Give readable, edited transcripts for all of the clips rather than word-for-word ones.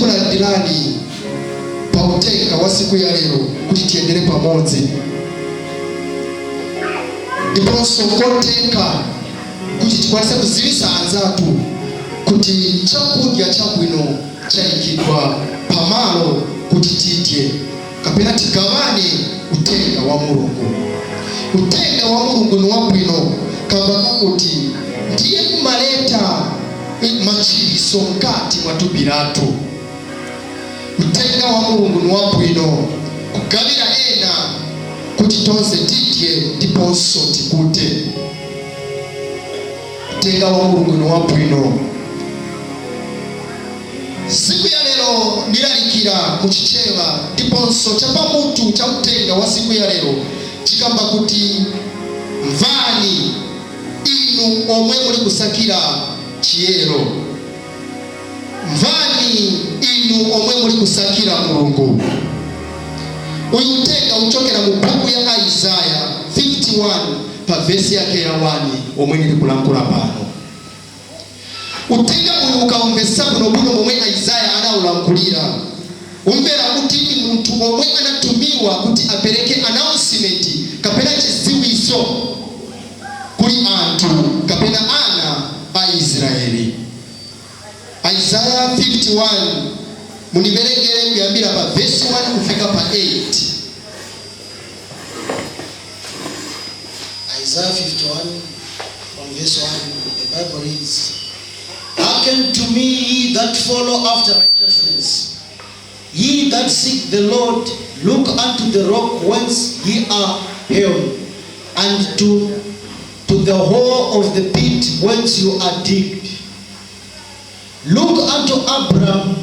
Ndikulandirani pa utenga wa siku ya lero kuti tiyendere pamodzi, ndiponso kotenga kuti tikwanise kuzivisa anzathu kuti chakudya chabwino chayikidwa pamalo kuti tidye kapena tigawane utenga wa Mulungu. Utenga wa Mulungu ni wabwino kamba kakuti ndiye kumaleta machiriso mkati mwa thupi lathu. Utenga wa Mulungu ni wabwino kugawira ena kuti tonse tidye ndiponso tikute. Utenga wa Mulungu ni wabwino. Siku ya lero ndilalikira muchichewa, ndiponso chapamutu cha utenga wa siku ya lero chikamba kuti, "Mvani inu omwe muli kusakira chiyero, mvani inu omwe muli kusakira Mulungu." Uyu utenga uchokera mu buku ya Isaya 51 pa vesi yake ya 1 omwe ndili kulankhula pano. Utenga uyu ukaumvesa bwinobwino momwe Isaya anawulankhulira, umvera kuti ni munthu omwe anatumiwa kuti apereke announcement kapena chiziwiso kuli anthu kapena ana a Israeli. Isaya 51, muniverengere kuyambira pa vesi 1 kufika pa 8. Isaiah 51 from verse 1, the Bible reads, "Hearken to me, ye that follow after righteousness, ye that seek the Lord, look unto the rock whence ye are hewn, and to the hole of the pit whence you are digged. Look unto Abraham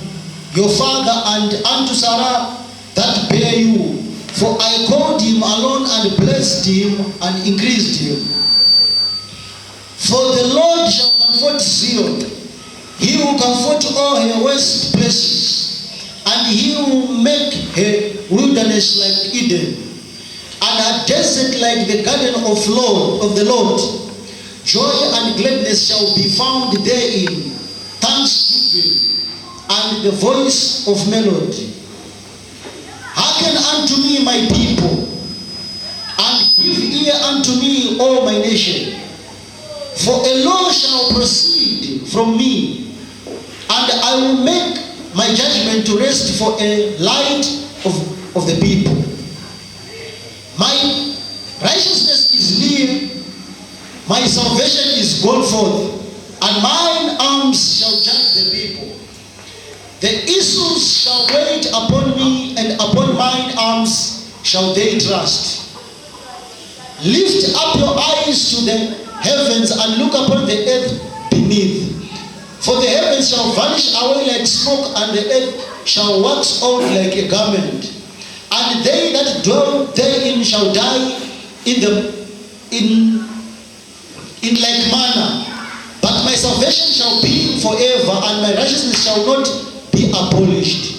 your father and unto Sarah that bare you, for I called him alone and blessed him and increased him. For the Lord shall comfort Zion, he will comfort all her waste places, and he will make her wilderness like Eden, and her desert like the garden of the Lord. Joy and gladness shall be found therein, thanksgiving and the voice of melody. Hearken unto me, my people, and give ear unto me, O my nation. For a law shall proceed from me, and I will make my judgment to rest for a light of the people. My righteousness is near, my salvation is gone forth, and mine arms shall judge the people. The issues shall wait upon me, and upon mine arms shall they trust. Lift up your eyes to the heavens and look upon the earth beneath. For the heavens shall vanish away like smoke, and the earth shall wax old like a garment. And they that dwell therein shall die in like manner. But my salvation shall be forever, and my righteousness shall not be abolished.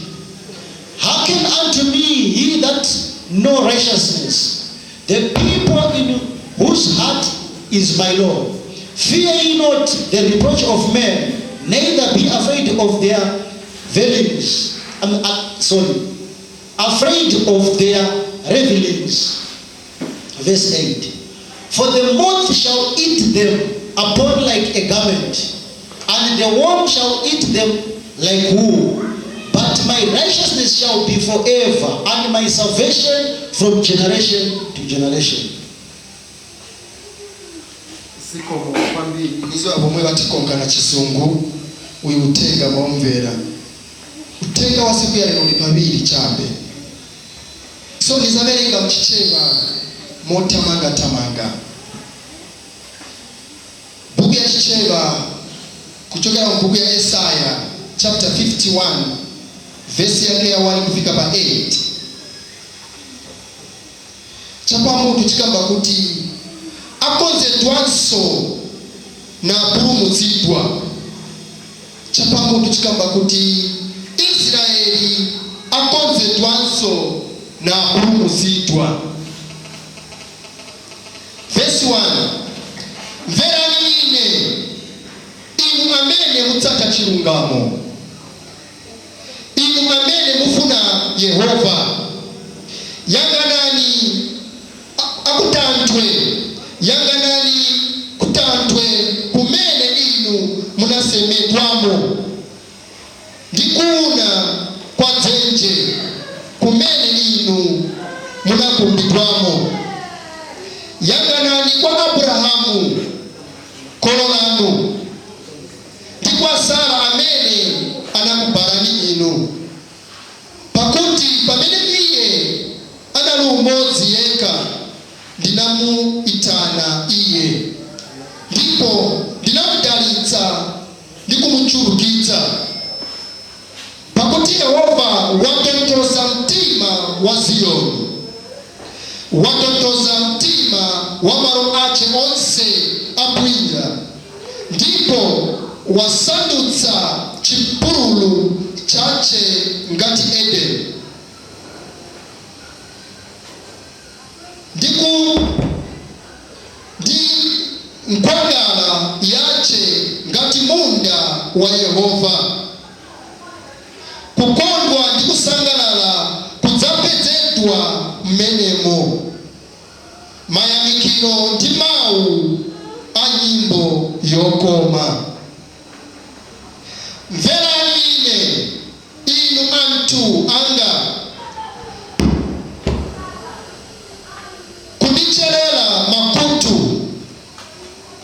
Hearken unto me, ye that know righteousness, the people in whose heart is my law. Fear ye not the reproach of men, neither be afraid of their railings. Sorry, afraid of their revilings." Verse 8. "For the moth shall eat them upon like a garment, and the worm shall eat them like wool. But my righteousness shall be forever, and my salvation from generation to generation." Zikomo kwambiri. Nizo abomwe batikonkana Chizungu, uyu utenga mwaumvera. Utenga wa siku ya lero uli pabiri chabe, so nizaverenga mchichewa motamangatamanga. Buku ya Chichewa kuchokera mu buku ya Esaya chapter 51, vesi yake ya 1 kufika pa 8. Chapamutu chikamba kuti, "Akonzedwanso na apulumutsidwa." Chapamutu chikamba kuti, "Israeli akonzedwanso na apulumutsidwa." Vesi 1: "Mverani ine, inu amene mutsata chilungamo, Inu amene mufuna Yehova. Yang'anani akutanthwe, yang'anani kutanthwe kumene inu munasemedwamo, ndi kuuna kwa dzenje kumene inu munakumbidwamo. Yang'anani kwa Abrahamu kholo lanu, ndi kwa Sara amene anakubalani inu. Pakuti pamene iye anali umodzi yekha, ndinamuitana iye, ndipo ndinamudalitsa ndi kumuchulukitsa. Pakuti Yehova watonthoza mtima wa Ziyoni, watonthoza mtima wa malo ache onse abwinja, ndipo wasandutsa chipululu chache ngati Edeni, ndi nkhwangala yache ngati munda wa Yehova. Kukondwa ndi kusangalala kudzapezedwa mmenemo, mayamikiro ndi mawu a nyimbo yokoma. Mverani ine, inu anthu anga, kundicherera makutu,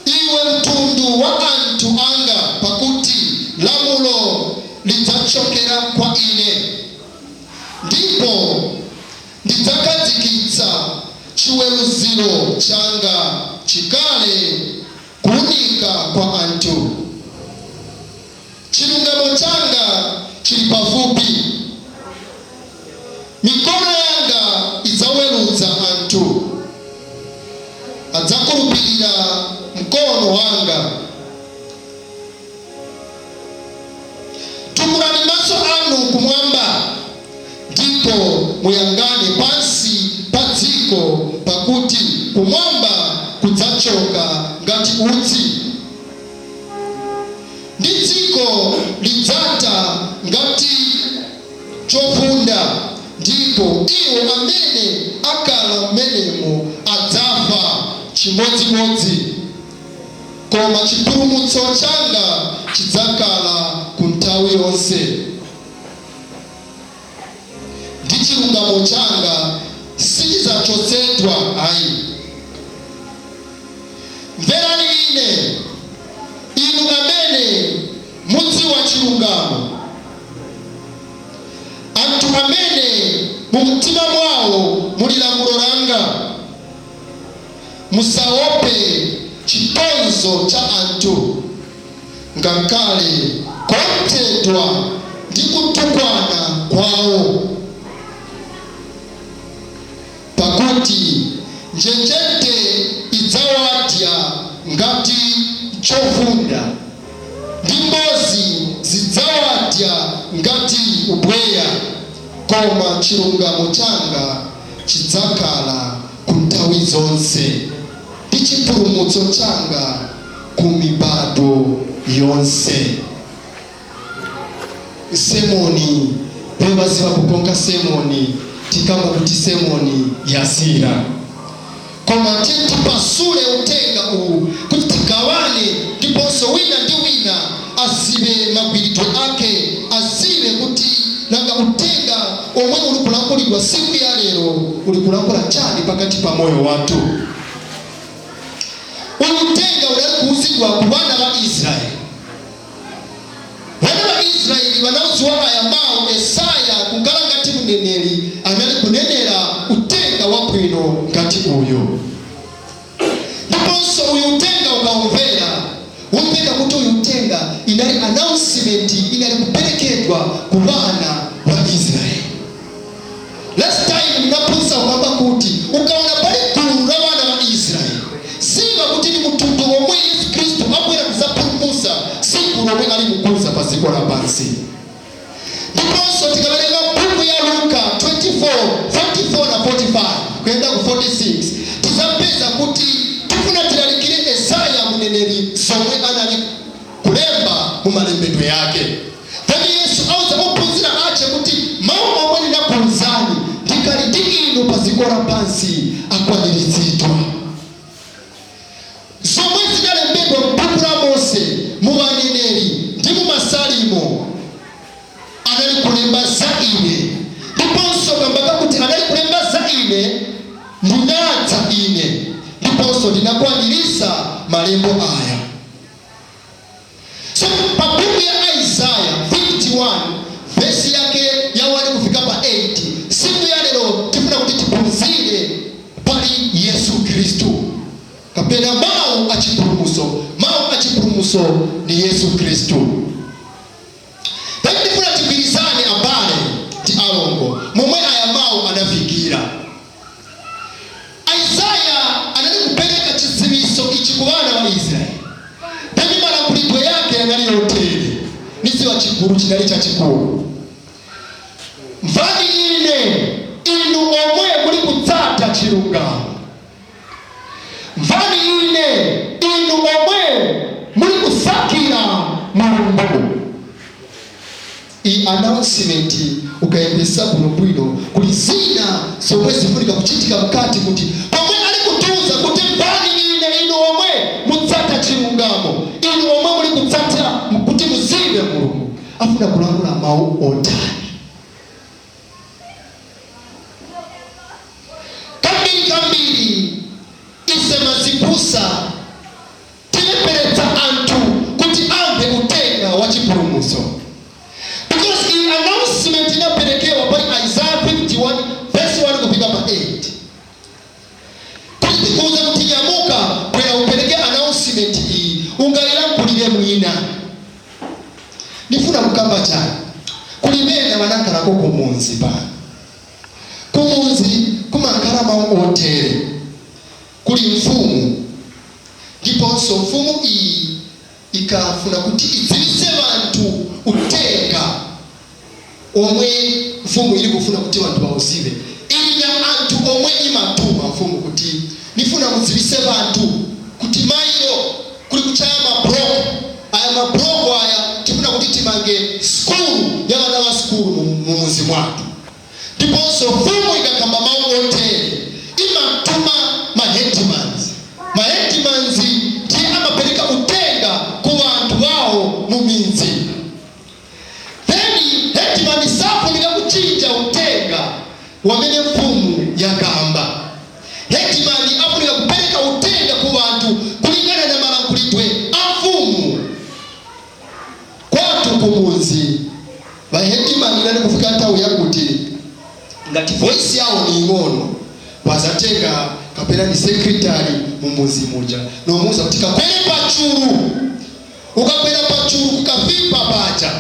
iwe mtundu wa anthu anga, pakuti lamulo lidzachokera kwa ine, ndipo ndidzakhazikitsa chiweruziro changa chikale kuunika kwa anthu. Chilungamo changa chili pafupi, mikono yanga idzaweruza anthu, adzakhulupirira mkono wanga. Tukulani maso anu kumwamba, ndipo muyang'ane pansi pa dziko, pakuti kumwamba kudzachoka ngati utsi, ndi dziko lidzatha ngati chofunda, ndipo iwo amene akhala m'menemo adzafa chimodzimodzi. Koma chipulumutso changa chidzakhala ku nthawi yonse, ndi chilungamo changa sichidzachotsedwa ayi. Mverani ine, inu amene mudziwa chilungamo, anthu amene mu mtima mwawo muli lamulo langa. Musaope chitonzo cha anthu, ngakhale kuopsedwa ndi kutukwana kwawo, pakuti njenjete idzawadya ngati chofunda, ndi mbozi zidzawadya ngati ubweya, koma chilungamo changa chidzakhala ku nthawi zonse, ndi chipulumutso changa ku mibado yonse. Sermon bebaziba kukonka sermon, tikamba kuti sermon yasira, koma tipasule utenga uwu kuti tigawane, ndiponso wina ndi wina azibe magwiridwe ake, azibe kuti nanga utenga omwe uli kulankhulidwa siku ya lero uli kulankhula chani pakati pa moyo wathu. Uyu utenga unali kuuzidwa ku bana ba Israeli. Vana va Israeli vanauziwa aya mawu. Esaya kukhala ngati mneneri anali kunenera utenga wabwino ngati uyu, ndiponso uyu utenga ukaumvera, umveka kuti uyu utenga inali announcement inali kuperekedwa ku vana va Israeli. Last time ndinaphunzitsa kukamba kuti ukaona pali gulu la vana va Israeli, ziva kuti ni mtundu omwe Yesu Khristu abwera kudzapulumutsa siku lomwe ali kukuza pa dziko lapansi. Ndiponso tikawerenga buku ya Luka 24 44 na 45 kuyenda ku 46, tizapeza kuti tifuna tilalikire Esaya mneneri zomwe anali kulemba mu malembedwe yake. Then Yesu auza ophunzira ache kuti lapansi akwaniritsidwa. Zomwe zinalembedwa m'buku la Mose, mu aneneri ndi mu Masalimo, anali kulemba za ine. Ndiponso kamba kakuti anali kulemba za ine, ndinadza ine ndiponso ndinakwanirisa malembo aya. So pa buku ya Isaya 51, vesi yake ya 1 kufika pa 8, siku ya lero tifuna kuti tiphunzire pali Yesu Khristu, kapena mawu achipulumuso. Mawu achipulumuso ni Yesu Khristu. Then tifuna tigwirizane, abale ndi alongo, momwe aya mawu anafikira. Isaya anali kupereka chidziwiso ichi ku bana ba Israeli. Then malankhulidwe yake yanali yotere. Niziwa chigulu chinali chachikulu. "Mvani ine, inu omwe muli kutsata chilungamo. Mvani ine, inu omwe muli kusakira Mulungu." I announcement ukayembesa bwinobwino, kuli zina zomwe zifunika kuchitika mkati, kuti pomwe ali kutuza kuti mvani ine, inu omwe mutsata chilungamo, inu omwe muli kutsata kuti muzive Mulungu, afuna kulankhula mawu otani? Kambiri kambiri ise mazibusa tileperetsa anthu kuti amve utenga wa chipulumutso, because iyi announcement inaperekewa pali Isaiah 51 verse 1 kufika pa 8, kuti tikuuze kuti nyamuka, bwera upereke announcement iyi, ungayilankhulire mwina. Ndifuna kukamba chani? Kulimene vanakhalako kumunzi pano, kumunzi kumakhala mawu otere. Kuli mfumu, ndiponso mfumu iyi ikafuna kuti idziwitse vanthu utenga omwe mfumu ili kufuna kuti vanthu vauzive, ili na anthu omwe imatuma mfumu kuti nifuna mudziwitse vanthu kuti mailo kuli kuchaya mabloko aya. Mabloko aya tifuna kuti timange skulu ya vana va skulu mumuzi mwathu. Ndiponso mfumu ikakamba mawu otere, imatuma maheadmans. Maheadmans ndiye amapereka utenga ku vanthu vawo mu midzi. Then headman safunika kuchinja utenga wamene mfumu yakamba. Headman afunika kupereka utenga ku vanthu kulingana na malankhulidwe a mfumu. Kwathu kumunzi, vaheadman inali kufika nthawi yakuti ngati voice yawo ni ing'ono, wazatenga kapena ni secretary mumuzi muja nomuuza kuti kakwere pachulu. Ukakwera pachulu, kukavipa paja,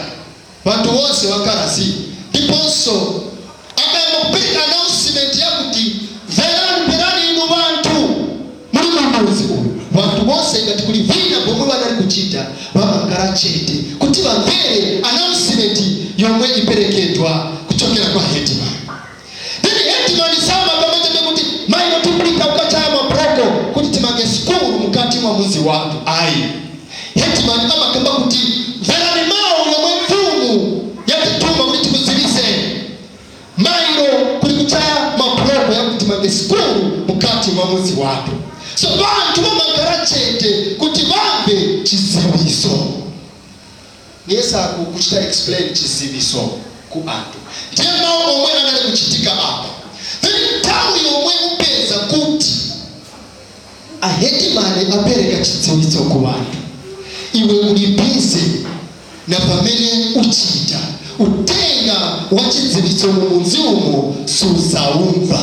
vanthu vonse vakarasi. Ndiponso akayamba kupereka announcement yakuti mverani, mverani inu vanthu muli mumuzi uyu, vanthu vonse ngati kuli vina pomwe vanali kuchita, vamakhala chete kuti vamvere announcement yomwe iperekedwa kuchokera kwa headman. Then headman sama pamachabe kuti maino tipulika ukachaya mabroko kuti timange skulu mukati mwa muzi wathu, ayi. Headman amakamba kuti mverani mawu yomwe mfumu yatituma kuti tikuziwiseni, mailo kuli kuchaya mabroko yakuti timange skulu mukati mwa muzi wathu. So vanthu vamakhala chete kuti vamve chiziwiso. Niyesaku kuchita explain chiziwiso ku anthu, ndiye mawu omwe anali kuchitika apa. Then nthawi yomwe upeza kuti aheadman apereka chidziwitso ku anthu, iwe uli busy na pamene uchita, utenga wa chidziwitso mu munzi umo suzaumva.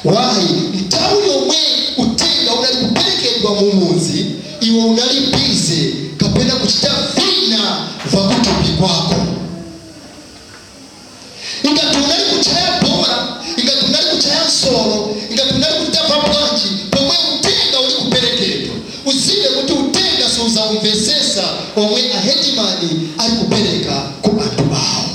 Why? Nthawi yomwe utenga unali kuperekedwa mu munzi, iwe unali busy kapena kuchita vina vakutupi kwako. Ingati unali kuchaya bora, ingati unali kuchaya nsolo, ingati unali kuchita vabwanji pomwe utenga uli kuperekedwa, uzive kuti utenga suzaumvesesa omwe aheadman ali kupereka ku anthu awo.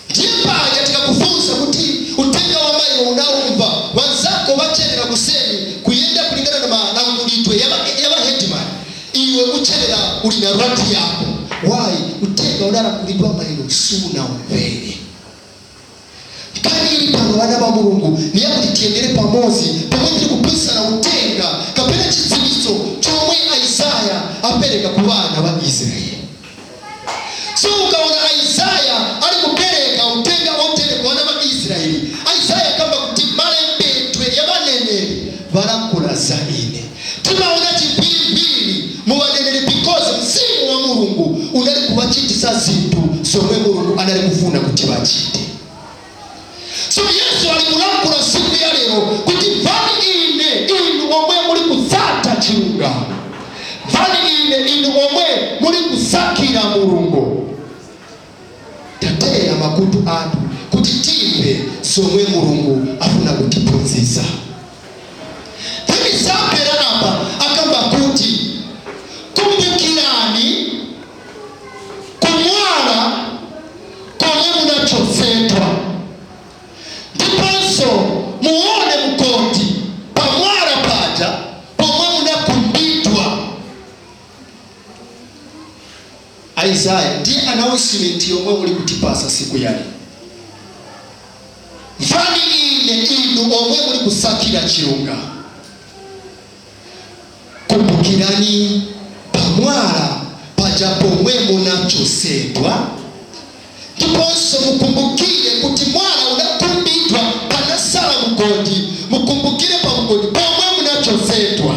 Ndiye paja tikakufunsa kuti utenga wa mailo unaumva, wanzako vacherera kuseni kuyenda kulingana na malankhulidwe ya vaheadman, iwe ucherera uli na rati yako. Why? Utenga unalankhulidwa mailo sunaumvere. Kani ili pano vana va Mulungu ni yakuti tiyendere pamodzi pomwe tili kuphunzitsana utenga kapena chidziwitso chomwe Isaya apereka ku vana va Israeli. So ukaona Isaya ali kupereka utenga otere ku vana va Israeli, Isaya akamba kuti malembedwe ya vaneneri valankhula za ine. Timaona chipiripiri mu vaneneri because mzimu wa Mulungu unali kuwachitisa zinthu zomwe Mulungu anali kufuna kuti vachite. So Yesu ali kulankhula siku ya lero kuti mvani ine, inu omwe muli kutsata chilungamo, mvani ine, inu omwe muli kusakira Mulungu. Tateya makutu athu kuti timve zomwe Mulungu afuna kutiphunzitsa. Then zapera apa akamba kuti kumbukirani kumwala komwe munachotsedwa, ndiponso muone mgodi pamwala paja pomwe munakumbidwa. Isaya ndiye announcement yomwe muli kutipasa siku yali. Mvani ine, inu omwe muli kusakira chilungamo, kumbukirani pamwala paja pomwe munachosedwa, ndiponso mukumbukire kuti mwala unakumbidwa, panasala mugodi. Mukumbukire pa mugodi pomwe munachosedwa.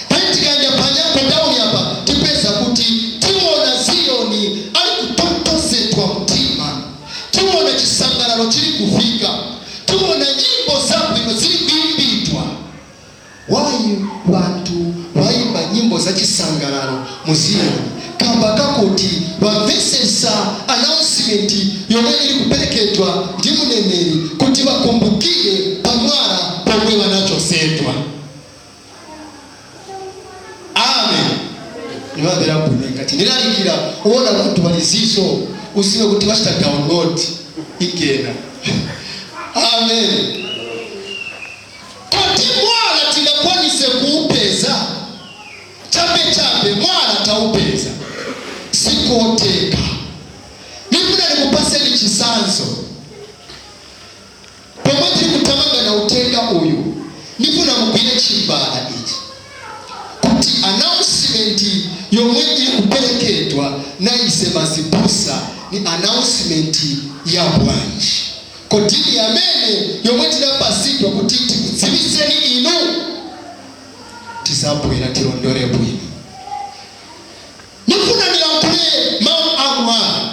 Then tikaenda pa down apa tipeza kuti tiona Ziyoni ali kutontozedwa mtima, tiona chisangalalo chili kufika, tiona nyimbo zabwino zili kuimbidwa. Why vantu vaimba nyimbo za chisangalalo mu Ziyoni? Kamba kakuti vamvesesa announcement yomwe ili kuperekedwa ndi mneneri kuti vakumbukire pamwala pomwe vanachosedwa. Amen. Nimamvera bwino ngati ndilalikira uona vantu valiziso usiwe kuti vachita download igena. Amen. Koti mwala tingakwanise kuupeza chabe chabe, mwala taupeza sikoteka. Nifuna nikupaseni chisanzo pomwe tiri kutamanga na utenga uyu. Nifuna mugwire chimbala ichi kuti announcement yomwe iri kuperekedwa na ise mazibusa ni announcement ya bwanji, kodini amene yomwe tinapasidwa kuti tikudziwiseni inu. Tisabwera tilondole bwino. Nifuna nilankhule mawu amwala.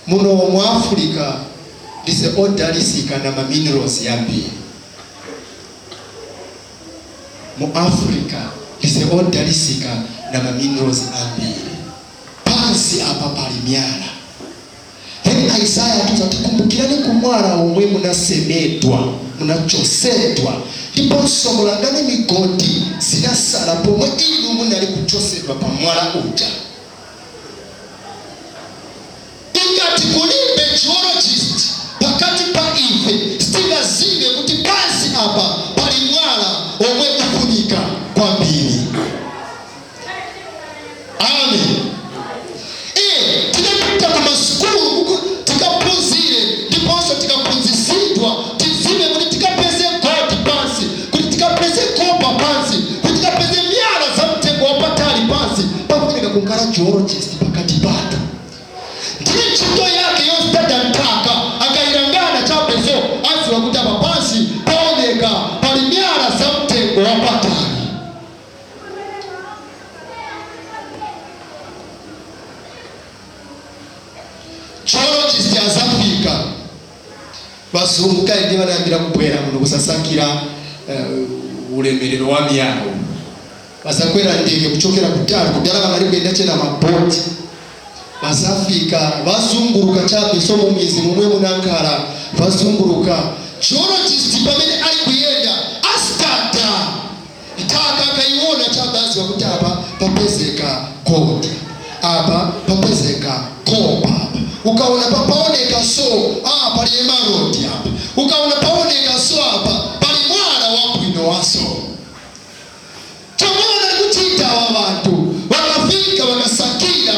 Muno mu Africa ndise odalisika na ma minerals yambiri. Mu Africa ndise odalisika na ma minerals ambiri. Pansi apa pali myala. Then Isaiah atuza kuti kumbukirani kumwala omwe munasemedwa, munachosedwa, ndiponso mulangane migodi zinasala pomwe inu munali kuchosedwa pa mwala uja. Ingati kulibe geologist pakati pa ife, sitingazive kuti pansi apa pali mwala omwe ufunika kwambiri. Amen. Tinapita ku masukulu tikaphunzire, ndiponso tikaphunzisidwa tizive kuti tikapeze gold pansi, kuti tikapeze copper pansi, kuti tikapeze myala za mtengo wapatali pansi, pafunika kunkhala geologist pakati pathu. Ndiye ntchito yake yostada nthaka, akayilangana chapezo aziwa kuti apa pansi paoneka pali myala za mtengo wapatali. Geologist azafika. Bazungu kaindi vanayambira kubwera muno kusasakira ulemerero wa miyawo, bazakwera ndege kuchokera kutali kudala, vanali kuyenda chena maboti. Bazafika, bazunguruka chabe so mumizi mumwe munankhala, bazunguruka. Geologist pamene ali kuyenda astada nthaka, akaiona chabe aziwa kuti apa papezeka gold, apa papezeka copper. Apa ukaona papaoneka so, pali emerald apa. Ukaona paoneka so, apa pali mwala wabwino waso. Chomwe vanali kuchita wa vantu vakafika vakasakira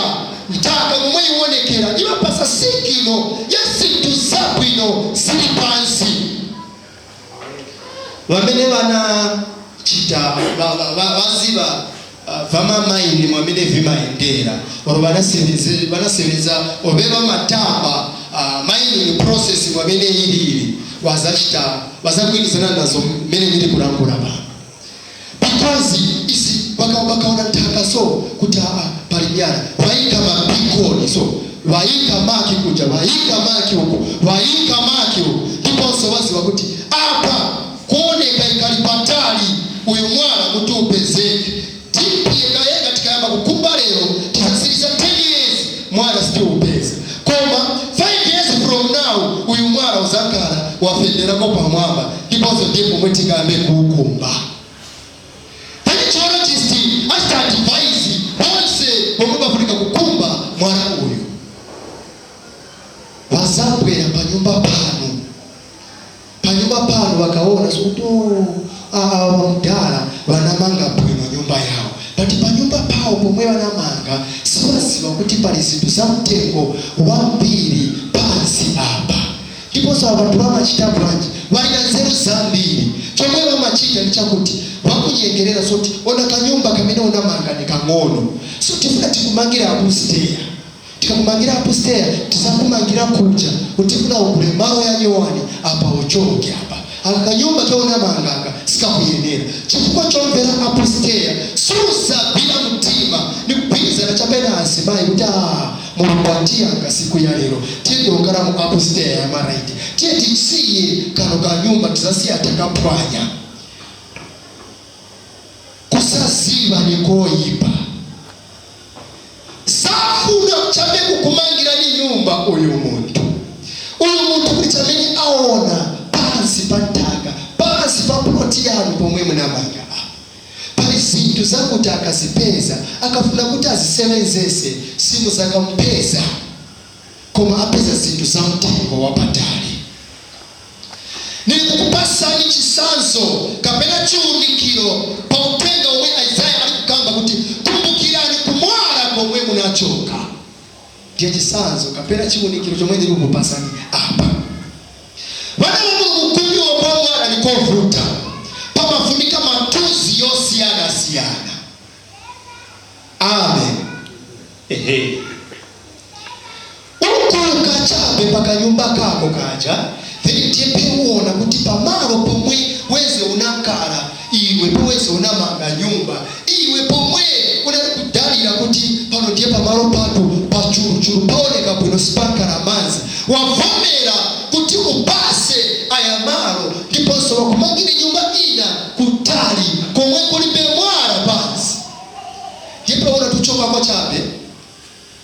Nthaka momwe iwonekera imapasa signal ya zinthu zabwino zili pansi. Vamene vanachita vaziva vama mine mwamene vimayendera, oro vanasevenza ove vamatamba mining process mwamene ilili, vazachita vazagwirizana nazo mmene ndili kulankhula pano, because isi vakaona nthaka so kuti aa, pali myala, vayika ma beacon, so vayika mark kuja, vayika mark uku, vayika mark uku, ndiponso vaziva kuti apa kuoneka ikali patali uyu mwala kuti upezeke. Tipiyekayeka tikayamba kukumba lero, tisasiriza 10 years mwala sitiupeza, koma 5 years from now uyu mwala uzakhala wafenderako pamwamba, ndiponso ndipo pomwe tikayambe kuukumba. Then geologist achita advise bonse pomwe bafunika kukumba mwala uyu, vazabwera panyumba pano. Panyumba pano vakaona sokuti, "Oh, awa mudala vanamanga bwino nyumba yawo," but panyumba pawo pomwe vanamanga sivaziva kuti pali zinthu za mtengo wambiri pansi apa. Ndiponso abantu vamachita bwanji? Vali na nzeru zambiri. Chomwe vamachita ndi chakuti vakunyengerera soti, "Ona kanyumba kamene unamanga ni kang'ono, so tifuna tikumangira upstairs. Tikakumangira upstairs, tisakumangira kuja, utifuna ugule malo ya nyowani apa, uchoke apa. Aka kanyumba keunamanganga sikakuyenera." Chifukwa chomvera upstairs, susagwira mtima ni kugwirizana chapena azimayi kuti, "Ah, Mulungu atiyanga siku ya lero, tiye tiongala mu upstairs ya ma right, tiye tisiye kano kanyumba, tizasiya takaphwanya." Kusaziva nikoyipa. Safuna chabe kukumangira ni nyumba uyu muntu. Uyu muntu kuli chamene aona pansi pa nthaka, pansi pa ploti yanu pomwe munamanga apa, pali zinthu zakuti akazipeza, akafuna kuti azisevenzese, simuzakampeza, koma apeza zinthu za mtengo wapatali. Nili kukupasani chisanzo kapena chiwunikiro pa uthenga omwe Isaya ali kukamba kuti kumbukirani kumwala komwe munachoka. Ndiye chisanzo kapena chiwunikiro chomwe ndili kukupasani apa. Vana va Mulungu, kumbiwa kwa mwala nikovuta, pamafunika matuzi yosiyanasiyana. Amen. Ehe, ukuka chabe pakanyumba kako kaja, then ndiye pewona kuti pamalo pomwe weze unakala iwe, poweze unamanga nyumba iwe, pomwe unali kudalira kuti pano ndiye pamalo patu pachuluchulu, paoneka bwino, sipankala manzi, wavomera kuti upase aya malo, ndiponso wakumangire nyumba ina kutali komwe kulibe mwala pansi. Ndiye paona tuchokako chabe,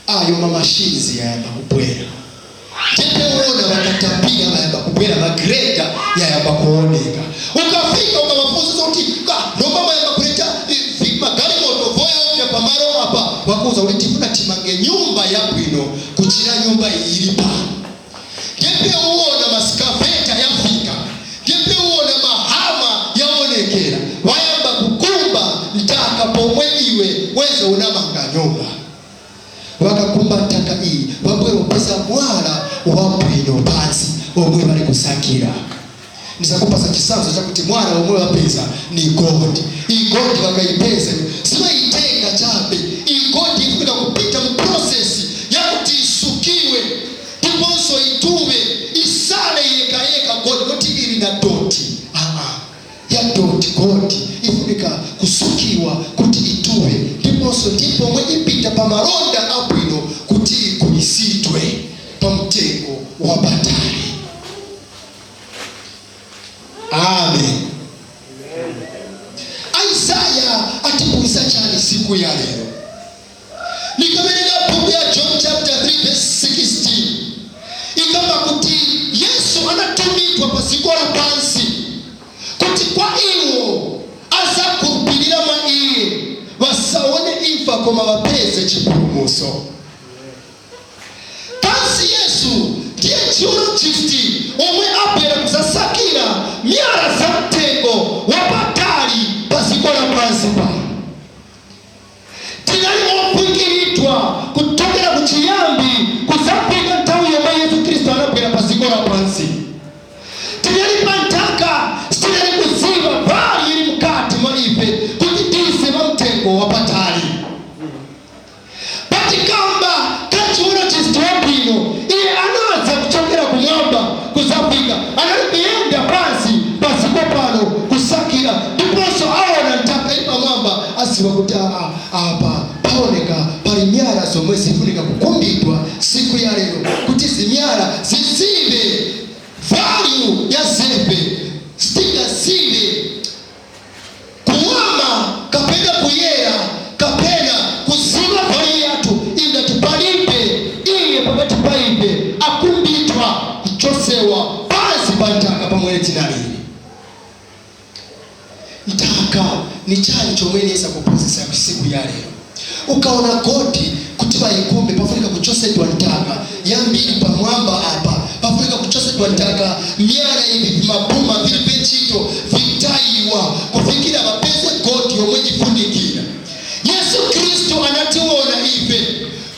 ayo ma machines yayamba kubwera. Ndipeona va caterpillar vayamba kubwera, ma grader yayamba kuoneka. Ukafika ukawafunza kuti lomba mayamba kuleta magalimoto voyovya pamalo apa, wakuuza kuti tifuna timange nyumba yabwino kuchira nyumba iyi ili pano. Ndipe uona ma excavator yafika, ndipe uona ma hammer yaonekera, wayamba kukumba ntaka pomwe iwe weze unamanga nyumba. Wakakumba ntaka iyi, wabwera upeza mwala wabwino pansi omwe bali kusakira. Ndizakupasa chisanzo chakuti mwala omwe wapeza ni gold. Iyi gold wakayipeza, simayitenga chabe. Iyi gold ifunika kupita mu process yakuti isukiwe, ndiponso itume isale yekayeka gold, not ili na dot aa ya dot. Gold ifunika kusukiwa kuti ituwe, ndiponso ndipomwe ipita pa malonda abwino kuti igulisidwe pa mtengo wapatali. Amen. Isaya atibuuza chani siku ya lero? Nikawerenga buku ya John chapter 3 verse 16, ikamba kuti Yesu anatumidwa pa dziko lapansi kuti kwa iwo azakhulupirira mwa iye vasaone imfa koma vapeze chipulumutso. Pansi Yesu ndiye geologist omwe abwera kuzasakira miyala za mtengo wapatali pa dziko lapansi pano. Tinali opingiridwa kuchokera ku pachiyambi kuzafika nthawi yomwe Yesu Khristu anabwera pa dziko lapansi. Tinali pa nthaka, sitinali kudziwa value ili mkati mwa ife, kuti tise va mtengo wapatali. Patikamba kachiona chisti wabwino, iye anadza kuchokera kumwamba kuzafika, anali kuyenda pansi paziko pano kusakira, ndiponso aona nthaka ili pamwamba, aziwa kuti aa, apa paoneka pali miyala zomwe zifunika kukumbidwa siku ya lero, kuti zimyala zizive value ya zepe, sitingazive kuwama kapena kuyera kapena kuziva value yathu ingati palibe iye pakati pa ife akumbidwa kuchosewa pansi pa nthaka pamwene tinalili. Nthaka ni chani chomwe niyesa kuphunzitsa siku ya lero? Ukaona gold, kuti vayikumbe pafunika kuchosedwa nthaka yambiri pamwamba apa, pafunika kuchosedwa nthaka, miyala ivi, mabuma vilibe ntchito vitayiwa kufikira vapeze gold yomwe ifunikira. Yesu Khristu anationa ife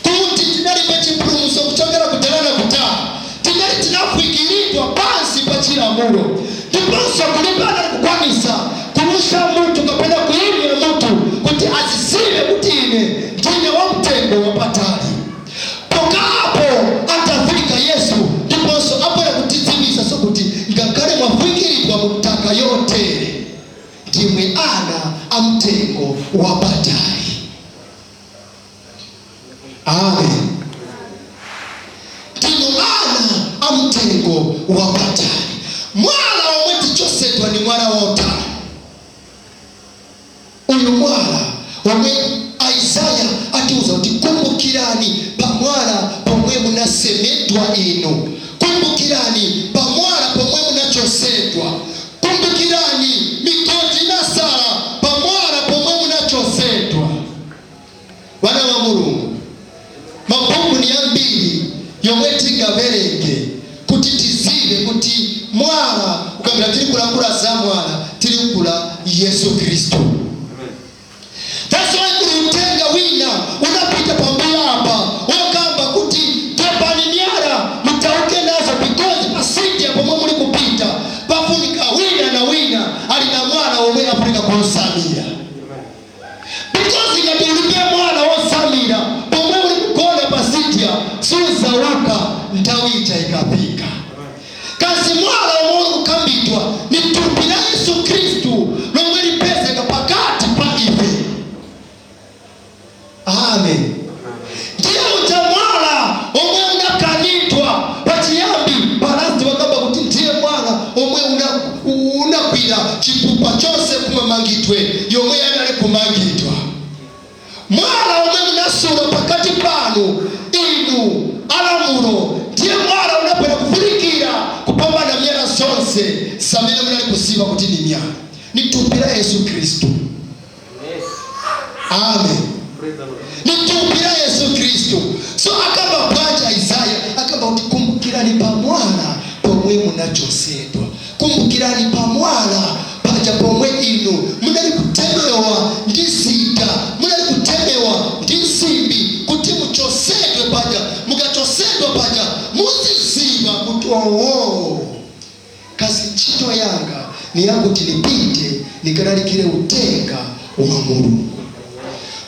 kuti tinalibe chipulumutso kuchokera kudala na kudala, tinali tinafikiridwa pansi pa chilamulo, ndiponso kulibe anali kukwanisa kulusha munthu kapena kuyimira munthu kuti azizive kuti ine ndine wamtengo wapatali. Pokapo atafika Yesu, ndiponso abwera kutidziwisa sokuti ngakhale mwafikiridwa mu nthaka yotere, ndimwe ana amtengo wapatali. Amen. Ndinu ana amtengo wapatali. Mwala omwe tichosedwa ni mwala wotani? Uyu mwala omwe Isaya atiuza kuti kumbukirani pamwala pomwe munasemedwa inu, kumbukirani pamwala pomwe munachosedwa, kumbukirani migodi inasala pamwala pomwe munachosedwa. Vana va Mulungu, mabuku ni ambiri yomwe tingaverenge kuti tizive kuti mwala ukambira tiri kulangula za mwala, tiri kula Yesu Khristu. That's why kuli utenga wina unapita pambuyo apa wokamba kuti topani miyala mutauke nazo, because pasiti pomwe muli kupita pafunika wina na wina ali na mwala omwe afunika kuusamira, because ngati ulibe mwala wosamira pomwe uli kugona pasitya, suzauka nthawi ija ikafika. Kasi mwala omwe uli kukambidwa ni thupi la Yesu Khristu lomwe lipezeka pakati pa ife. Amen. Ndiye uja mwala omwe unakanidwa pachiyambi, palasti wakamba kuti ndiye mwala omwe unagwira chipupa chonse kumamangidwe yomwe yanali kumangidwa, mwala omwe munasula pakati panu inu alamulo, ndiye mwala unabwera kufunikira kupambana miyala zonse zamene munali kuziva kuti ni miyala, ni thupi la Yesu Khristu. Amen. Praise the Lord. Ni thupi la Yesu Khristu. So akamba bwanja Isaya akamba kuti kumbukirani pamwala pomwe munachosedwa, kumbukirani pamwala paja pomwe inu munali kutemewa ndi zida, munali kutemewa ndi nsimbi kuti muchosedwe paja. Mukachosedwa paja muziziva kuti owo, kasi ntchito yanga ni yakuti nipite nikalalikire utenga wa Mulungu.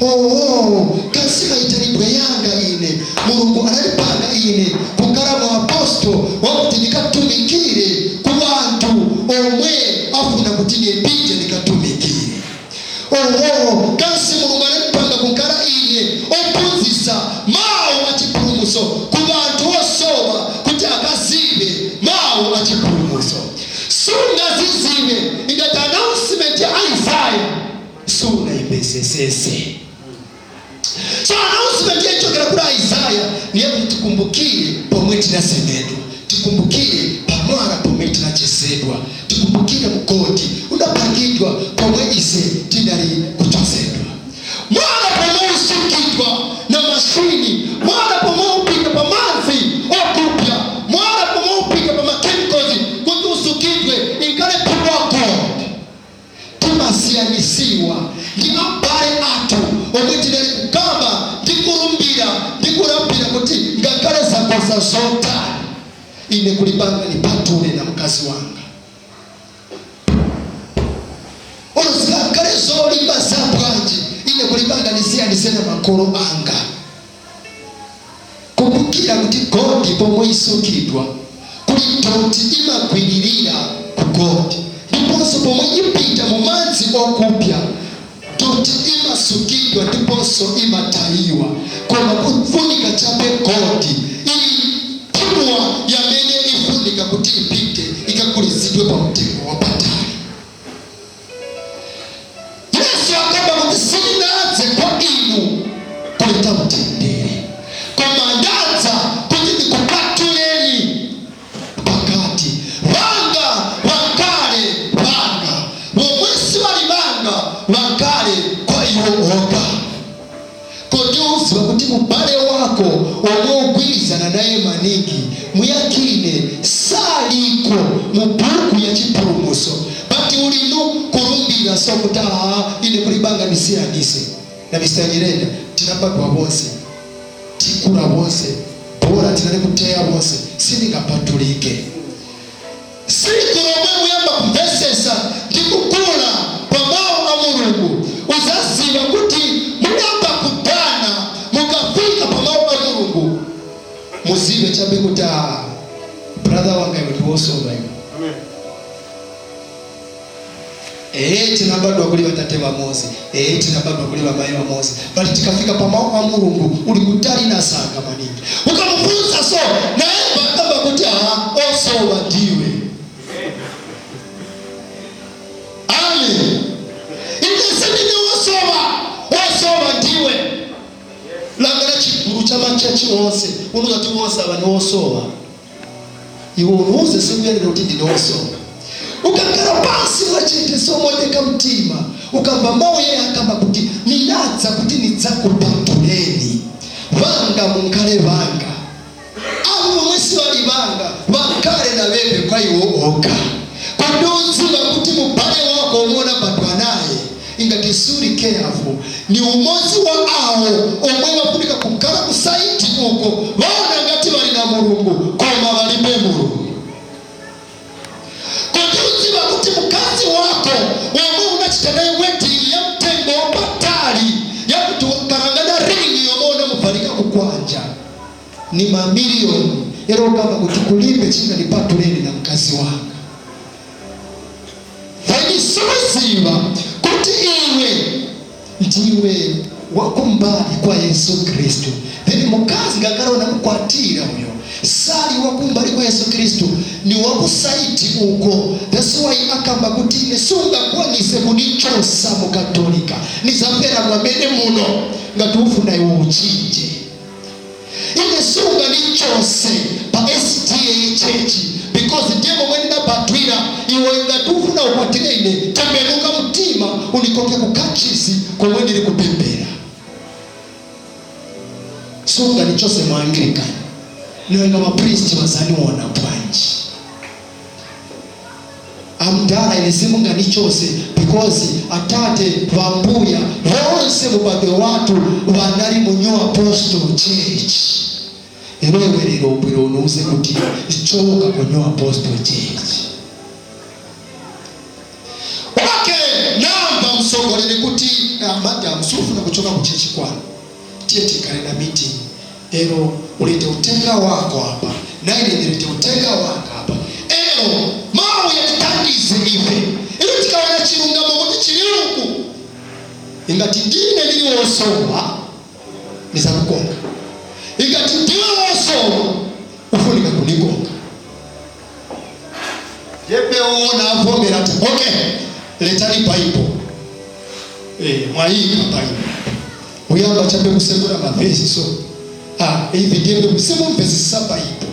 Owo, kasi mayitanidwe yanga ine, Mulungu analipanga ine kukhala mu aposto wakuti nikatumikire ku bantu omwe afuna kuti nipite nikatumikire. Owo, kasi Mulungu analipanga kukhala ine ophunzitsa mawu achipulumutso ku bantu osowa kuti akazive mawu achipulumutso. Sungazizive ingati announcement ya Isaya sunayipezesese. So announcement yechokera kuli Isaya niye kuti tikumbukire pomwe tinasemedwa, tikumbukire pamwala pomwe tinachesedwa, tikumbukire mgodi unapangidwa pomwe ise tinali kuchozedwa, mwala pomwe usukidwa na mashini, mwala pomwe upita pa madzi okupya, mwala pomwe upita pa machemicals kuti usukidwe inkale pure gold. Timasiyanisiwa ndi abale athu omwe tinali kukamba ndi kulumbira ndi kulambira kuti Nipeza zotani ine kulibanga nipatule na mkazi wanga, olo zikakale zolimba za bwanji, ine kulibanga nisiyanise na makolo anga. Kumbukira kuti gold pomwe isukidwa kuli doti imagwiririra ku gold, ndiponso pomwe ipita mu madzi okupya doti imasukidwa ndiponso imatayiwa, koma kufunika chabe gold ili pure yamene ifunika kuti ipite ikagulitsidwe pa mtengo wapatali. Yesu akamba kuti sindinadze kwa inu kuleta mtendere, koma ndadza kuti ndikupatuleni pakati. Vanga vakale vanga, vomwe sivali vanga vakale kwa iwo okha. Kodi uziwa kuti mubale wako omwe ugwirizana naye maningi muyakine saliko mu buku ya chipulumuso, but ulinu kulumbira so kuti aa, ine kulibanga ndisiyanise na Mr. Nyirenda, tinabadwa bonse, tikula bonse, bora tinali kuteya bonse, sindingapatulike. Siku lomwe muyamba kumvesesa ndi kukula pa mawu a Mulungu, uzaziva kuti muyamba kudana. Mukafika pa mawu a Mulungu, muzive chabe kuti ah, brother wanga, iwe ndiwosoma iwe. Ee, tinabadwa kuli vatate vamozi, ee, tinabadwa kuli vamayi vamozi, but tikafika pa mawu a Mulungu uli kutali na sanga maningi. Ukamufunsa so naye vakamba kuti ha, osoma ndiwe. Amen. Ine sindine wosoma, wosoma ndiwe. Langala chigulu cha machechi onse, unozati wonse ava ni wosoma. Iwe unuuze sikuyalira kuti ndine wosoma. Ukakhala pansi mwachete somodeka mtima, ukamva mawu yeye akamba kuti ninadza kuti nidzakupatuleni, vanga munkhale vanga, avo momwe siwali vanga vakhale na veve kwa iwo okha. Kodi udziwa kuti mubale wako omwe unabadwa naye, ingati suli careful, ni umodzi wa awo omwe vafunika kukhala ku side uko, vaona ngati vali na Mulungu koma valibe Mulungu? Kodi udziwa kuti mkazi wako womwe unachita naye wedding ya mtengo wapatali, yakuti kalangana ring yomwe unamuvalika kukwanja ni mamiliyoni, ero ukamba kuti kulibe chinganipatuleni na mkazi wanga, then suziva kuti iwe ndiwe wakumbali kwa Yesu Khristu? Then mukazi ngakhala unamukwatira uyo sali wakumbali kwa Yesu Khristu, ni waku side uko. That's why akamba kuti ine sungakwanise kunichosa mukatolika, nizapera mwamene muno ngati ufuna iwe uchinje. Ine sunganichose pa SDA Church because ndiye momwe ndinabadwira. Iwe ngati ufuna ukwatire ine, tembenuka mtima unikoke kukachisi komwe ndili kupembera. Sunganichose mu Anglican, niwenga mapristi wazaniona bwanji? Amdala, ine simunganichose because atate, vambuya vonse mubadwe watu vanali mu New Apostle Church. Ero iwe lero ubwera unouze kuti choka ku New Apostle Church. Okay, namba msogolere kuti madam, sufuna kuchoka ku church kwanu, tiye tikale na meeting, ero ulete utenga wako apa naine ndilete utenga wanga apa, ero mawu yatitandize ife, ero tikaona chilungamo kuti chili uku. Ingati ndine ndili wosoma, nizakukonga. Ingati ndiwe wosoma, ufunika kunikonga. Yepeona avomera ati okay, letani Bible. Mwayika Bible, uyamba chabe kusekula mavesi so ah, ivi ndiye simumvesesa Bible.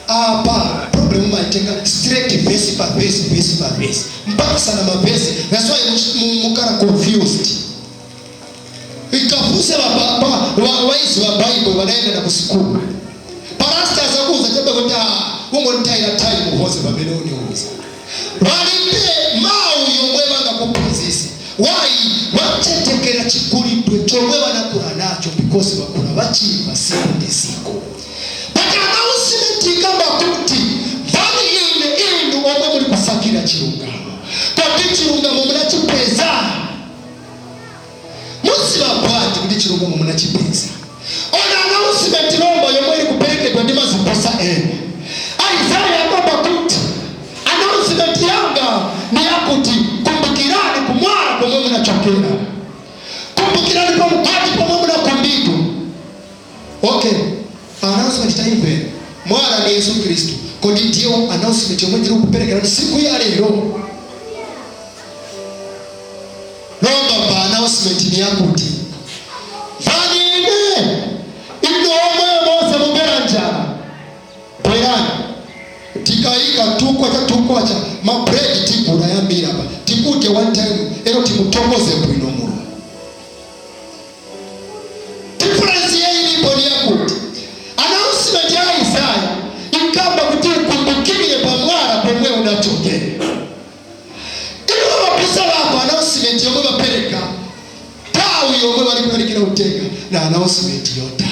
Apa problem maitenga straight verse pa verse, verse pa verse, mpaka sana mavesi. That's why mukara confused. Ikafuse waizi wa Bible wanaenda na kusukulu, pastor azakuza chabe kuti ah, ungonitayira time hose pamene uniuza. Walibe mawu yomwe vangakuphunzise. Why? Wachetekera chikulidwe chomwe vanakula nacho because vakula vachimva siku ndi siku. But announcement Kulalikira chilungamo. Kodi chilungamo munachipeza? Muziva bwanji kuti chilungamo munachipeza? Ona announcement lomba yomwe ili kuperekedwa ndi mazibusa ena. Isaya akamba kuti announcement yanga ni yakuti kumbukirani kumwala pomwe munachokera, kumbukirani pamukati pomwe munakumbidwa. Okay, announcement taimvera, mwala ni Yesu Kristu. Kodi ndiyo announcement yomwe ndiri kuperekerani siku ya lero? Lomba pa announcement ni yakuti vanine ino omwe mose mumvera njala, bwerani tikayika 2 kwacha 2 kwacha mabredi, tigula yambiri apa, tikudye one time, ero timutokoze bwino Mulungu. Difference yeilipo ni yakuti announcement ya Isaya ikamba kuti ukumbukire pamwala pomwe unachokera. Iwo vabusa vako announcement yomwe vapereka tawi yomwe vari kulalikira utenga na announcement yotani?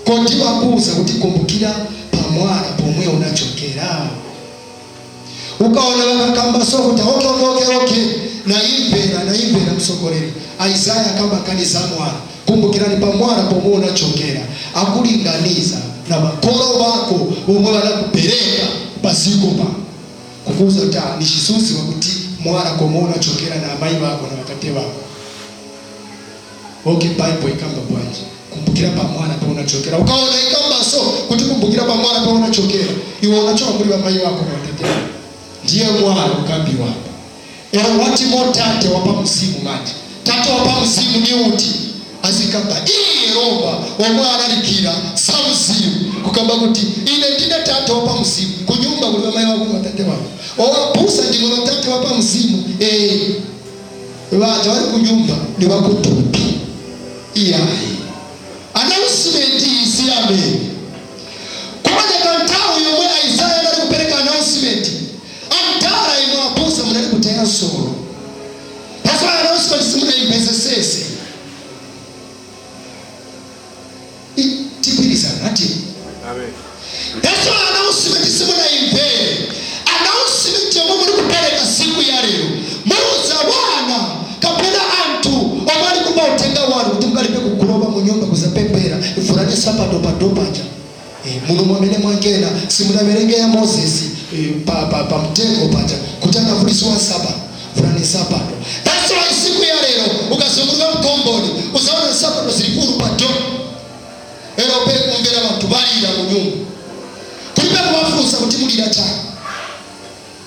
Kodi vakuuza kuti kumbukira pamwala pomwe unachokera? Ukaona vakakamba so kuti okay, naimvera, naimvera msogoleri. Isaya akamba kaniza mwala, kumbukirani pamwala pomwe unachokera, akulinganiza na makolo vako omwe vanakupereka paziko pa kukuuza kuti ah, ni chisuzi wakuti mwala komwe unachokera na amayi vako na vatate vako. Okay, Bible ikamba bwanji? Kumbukira pamwala pe unachokera. Ukaona ikamba so kuti kumbukira pamwala pe unachokera, iwe unachoka kuli vamayi vako na vatate vako, ndiye mwala ukambiwa apa. Era watimo tate wapa mzimu manje, tate wapa mzimu ni uti azikamba iye Roma omwe alalikira sa mzimu kukamba kuti ine ndine tate wapa mzimu, kunyumba kuli vamayi vako na vatate vako, owapusa ndimwe vatate wapa mzimu. Vaja vari kunyumba ni vakutupi. Iyayi, announcement isi amene kuoneka nthawi yomwe Isaya anali kupereka announcement, amtala imwe abusa munali kutaya nsolo. That's why announcement simunayipezesese. Tigwirizana ati? Amen. That's why announcement simunayimvere. Announcement yomwe muli kupereka siku ya lero, muuza wana kapena anthu omwe ali kumba utenga wanu kuti mukalibe kukuloba mu nyumba kuzapempera, ifurani sapato padopaja. Muno mwamene mwangena simunawerenge ya Moses pa mtengo paja kuti anavulisiwa nsapato, vulani nsapato. That's why siku ya lero ukazunguluka mkomboni uzaona nsapato zili kulu pa do, ero pe kumvera bantu balira mu nyumba, kulibe kubafunsa kuti mulira chani,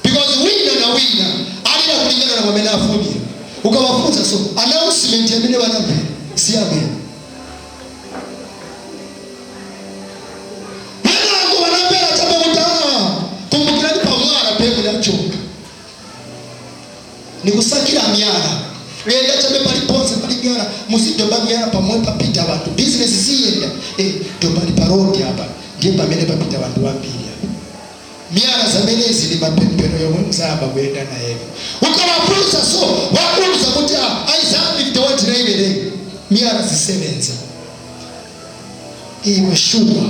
because wina na wina alira kulingana na mwamene afunira. Ukawafunsa so announcement yamene banamvera si amene venango vanamvera chabe kuti ah, kumbukirani pamwala pe munachoka, nikusakira myala, lenda chabe paliponse pali myala, muzidomba myala pamwe papita vantu, bizinesi ziyenda. Dombani pa road apa, ndiye pamene papita vantu vambiri apa. Myala zamenezi ni mapempero yomwe muzayamba kuyenda nayeyo. Ukawafunsa so wakuuza kuti ah, Isaiah 51 tinaiverenga, myala zisebenza. Iwe shuwa